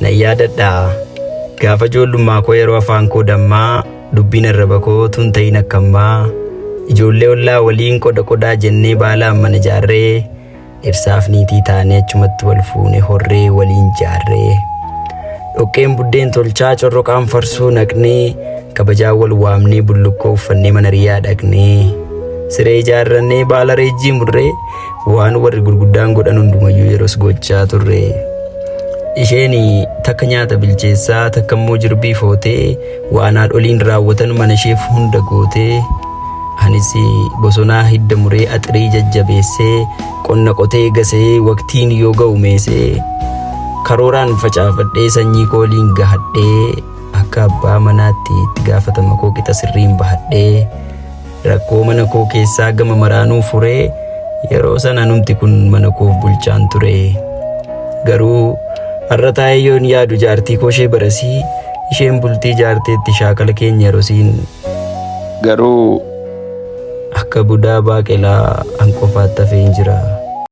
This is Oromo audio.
Nan yaadadha gaafa ijoollummaa koo yeroo afaan koo dammaa dubbiin arraba koo tun ta'in akkammaa ijoollee ollaa waliin qoda qodaa jennee baalaan mana ijaarree dhirsaaf niitii taanee achumatti wal fuune horree waliin jaarree. Dhoqqeen buddeen tolchaa corroqaan farsoo naqnee kabajaa wal waamnee bullukkoo uffannee mana riyaa dhaqnee siree ijaarrannee baala reejjii murree waan warri gurguddaan godhan hundumayyuu yeroos gochaa turre. Isheen takka nyaata bilcheessaa takka immoo jirbii footee waan haadholiin raawwatan mana isheef hunda gootee anis bosonaa hidda muree axirii jajjabeessee qonna qotee gasee waqtiin yoo ga'u meesee karooraan facaafadhee sanyii kooliin gahadhee akka abbaa manaatti itti gaafatama koo qixa sirriin bahadhee rakkoo mana koo keessaa gama maraanuu furee yeroo sana numti kun mana koof bulchaan ture. Garuu har'a taa'ee yoon yaadu jaartii koo ishee barasii isheen bultii jaarteetti shaakala keenya yerosiin Garuu akka budaa baaqelaa an qofaatti hafeen jira.